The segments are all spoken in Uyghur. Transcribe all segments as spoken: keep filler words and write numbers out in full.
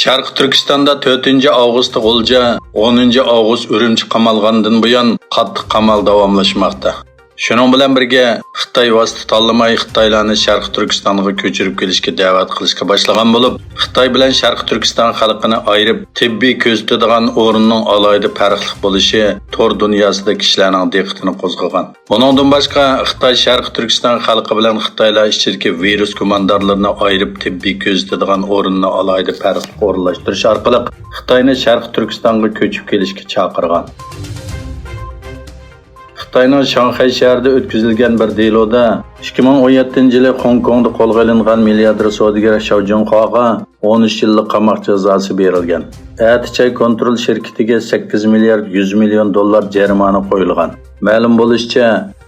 شەرقىي تۈركىستاندا تۆتىنچى ئاۋغۇست غۇلجا، ئونىنچى ئاۋغۇست ئۈرۈمچى قامالغاندىن بۇيان قاتتىق قامال داۋاملاشماقتا. شۇنىڭ بىلەن بىرگە، خىتاي ۋاسىتە تاللىماي خىتايلارنى شەرقىي تۈركىستانغا كۆچۈرۈپ كېلىشكە دەۋەت قىلىشقا باشلىغان بولۇپ، خىتاي بىلەن شەرقىي تۈركىستان خەلقىنى ئايرىپ، تېببىي كۆزىتىدىغان ئورۇننىڭ ئالاھىدە پەرقلىق بولۇشى تور دۇنياسىدا كىشىلەرنىڭ دىققىتىنى قوزغىغان. بۇنىڭدىن باشقا، خىتاي شەرقىي تۈركىستان خەلقى بىلەن خىتايلار ئىچىدىكى ۋىرۇس گۇماندارلىرىنى ئايرىپ، تېببىي كۆزىتىدىغان ئورۇننى ئالاھىدە پەرقلىق ئورۇنلاشتۇرۇش ئارقىلىق خىتاينى شەرقىي تۈركىستانغا كۆچۈپ كېلىشكە چاقىرغان. خىتاينىڭ شاڭخەي شەھىرىدە ئۆتكۈزۈلگەن بىر دېلودا ئىككى مىڭ ئون يەتتىنچى يىلى خوڭكوڭدا قولغا ئېلىنغان مىلياردېر سودىگەر شياۋ جىڭخۇاغا ئون ئۈچ يىللىق قاماق جازاسى بېرىلگەن. ئەتىچاي كونترول شىركىتىگە سەككىز مىليارد يۈز مىليون دوللار جەرىمانە قويۇلغان. مەلۇم بولۇشىچە،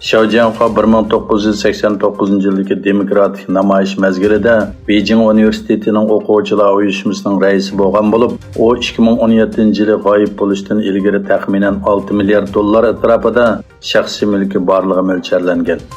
شياۋ جياڭخۇا بىر مىڭ توققۇز يۈز سەكسەن توققۇزىنچى يىلدىكى دېموكراتىك نامايىش مەزگىلىدە بېيجىڭ ئۇنىۋېرسىتېتىنىڭ ئوقۇغۇچىلار ئۇيۇشمىسىنىڭ رەئىسى بولغان بولۇپ، ئۇ ئىككى مىڭ ئون يەتتىنچى يىلى غايىب بولۇشتىن ئىلگىرى تەخمىنەن ئالتە مىليارد دوللار ئەتراپىدا شەخسىي مۈلكى بارلىقى مۆلچەرلەنگەن.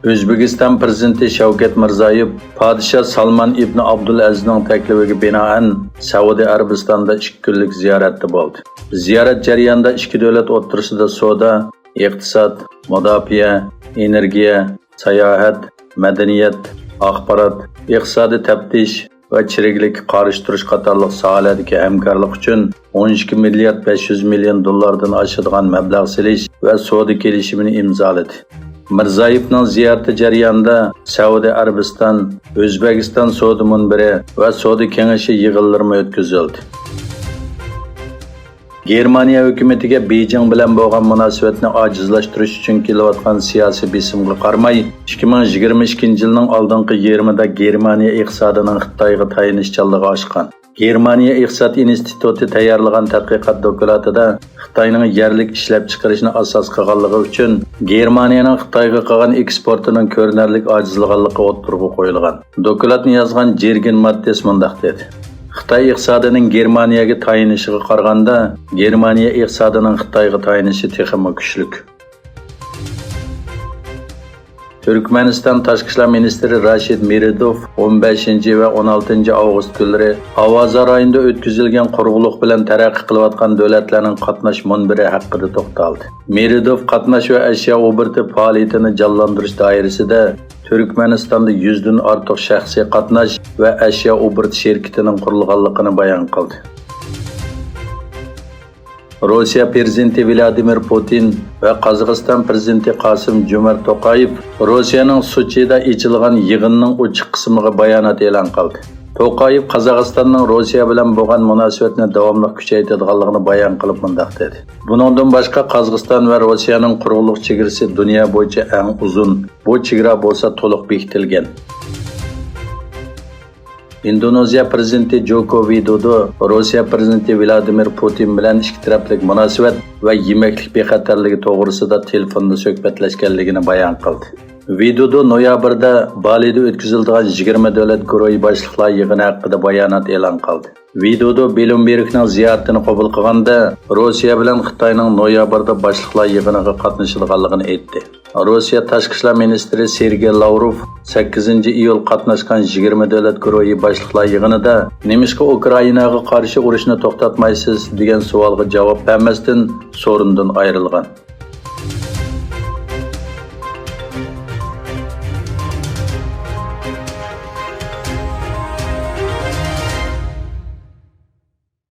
ئۆزبېكىستان پىرېزىدېنتى شەۋكەت مىرزىيېۋ پادىشاھ سالمان ئىبنى ئابدۇلئەزىزنىڭ تەكلىپىگە بىنائەن، سەئۇدى ئەرەبىستاندا ئىككى كۈنلۈك زىيارەتتە بولدى. زىيارەت جەريانىدا ئىككى دۆلەت ئوتتۇرىسىدا سودا، ئىقتىساد، مۇداپىئە، ئېنېرگىيە، ساياھەت، مەدەنىيەت، ئاخبارات، ئىقتىسادىي تەپتىش ۋە چىرىكلىككە قارشى تۇرۇش قاتارلىق ساھەلەردىكى ھەمكارلىق ئۈچۈن ئون ئىككى مىليارد بەش يۈز مىليون دوللاردىن ئاشىدىغان مەبلەغ سېلىش ۋە سودا كېلىشىمىنى ئىمزالىدى. مىرزىيېۋنىڭ زىيارىتى جەريانىدا سەئۇدى ئەرەبىستان، ئۆزبېكىستان سودا مۇنبىرى ۋە سودا كېڭىشى يىغىنلىرىمۇ ئۆتكۈزۈلدى. گېرمانىيە ھۆكۈمىتىگە بېيجىڭ بىلەن بولغان مۇناسىۋەتنى ئاجىزلاشتۇرۇش ئۈچۈن كېلىۋاتقان سىياسىي بېسىمغا قارىماي، ئىككى مىڭ يىگىرمە ئىككىنچى يىلنىڭ ئالدىنقى يېرىمىدا گېرمانىيە ئىقتىسادىنىڭ خىتايغا تايىنىشچانلىقى ئاشقان. گېرمانىيە ئىقتىساد ئىنستىتۇتى تەييارلىغان تەتقىقات دوكلاتىدا خىتاينىڭ يەرلىك ئىشلەپچىقىرىشنى ئاساس قىلغانلىقى ئۈچۈن، گېرمانىيەنىڭ خىتايغا قىلغان ئېكسپورتىنىڭ كۆرۈنەرلىك ئاجىزلىغانلىقى ئوتتۇرىغا قويۇلغان. دوكلاتنى يازغان جېرگېن ماتتېس مۇنداق دېدى: خىتاي ئىقتىسادىنىڭ گېرمانىيەگە تايىنىشىغا قارىغاندا، گېرمانىيە ئىقتىسادىنىڭ خىتايغا تايىنىشى تېخىمۇ كۈچلۈك. تۈركمەنىستان تاشقى ئىشلار مىنىستىرى راشىد مېرىدوف ئون بەشىنچى ۋە ئون ئالتىنچى ئاۋغۇست كۈنلىرى ئاۋازا رايونىدا ئۆتكۈزۈلگەن قۇرۇقلۇق بىلەن تەرەققىي قىلىۋاتقان دۆلەتلەرنىڭ قاتناش مۇنبىرى ھەققىدە توختالدى. مېرىدوف قاتناش ۋە ئەشيا ئوبوروتى پائالىيىتىنى جانلاندۇرۇش دائىرىسىدە تۈركمەنىستاندا يۈزدىن ئارتۇق شەخسىي قاتناش ۋە ئەشيا ئوبوروت شىركىتىنىڭ قۇرۇلغانلىقىنى بايان قىلدى. روسىيە پىرېزىدېنتى ۋلادىمىر پۇتىن ۋە قازاقىستان پىرېزىدېنتى قاسىم جومارت توقايېف روسىيەنىڭ سوچىدا ئېچىلغان يىغىننىڭ ئوچۇق قىسمىغا بايانات ئېلان قىلدى. توقايېف قازاقىستاننىڭ روسىيە بىلەن بولغان مۇناسىۋەتنى داۋاملىق كۈچەيتىدىغانلىقىنى بايان قىلىپ مۇنداق دېدى: بۇنىڭدىن باشقا، قازاقىستان ۋە روسىيەنىڭ قۇرۇقلۇق چېگرىسى دۇنيا بويىچە ئەڭ ئۇزۇن. بۇ چېگرا بولسا تولۇق بېكىتىلگەن. ئىندونېزىيە پىرېزىدېنتى جوكو ۋىدودو روسىيە پىرېزىدېنتى ۋلادىمىر پۇتىن بىلەن ئىككى تەرەپلىك مۇناسىۋەت ۋە يېمەكلىك بىخەتەرلىكى توغرىسىدا تېلېفوندا سۆھبەتلەشكەنلىكىنى بايان قىلدى. ۋىدودو نويابىردا بالىدا ئۆتكۈزۈلىدىغان يىگىرمە دۆلەت گۇرۇھى باشلىقلار يىغىنى ھەققىدە بايانات ئېلان قىلدى. ۋىدودو بلومبېرگنىڭ زىيارىتىنى قوبۇل قىلغاندا، روسىيە بىلەن خىتاينىڭ نويابىردا باشلىقلار يىغىنىغا قاتنىشىدىغانلىقىنى ئېيتتى. روسىيە تاشقى ئىشلار مىنىستىرى سېرگېي لاۋروف سەككىزىنچى ئىيۇل قاتناشقان يىگىرمە دۆلەت گۇرۇھى باشلىقلار يىغىنىدا، نېمىشقا ئۇكرائىناغا قارشى ئۇرۇشنى توختاتمايسىز دېگەن سوئالغا جاۋاب بەرمەستىن، سورۇندىن ئايرىلغان.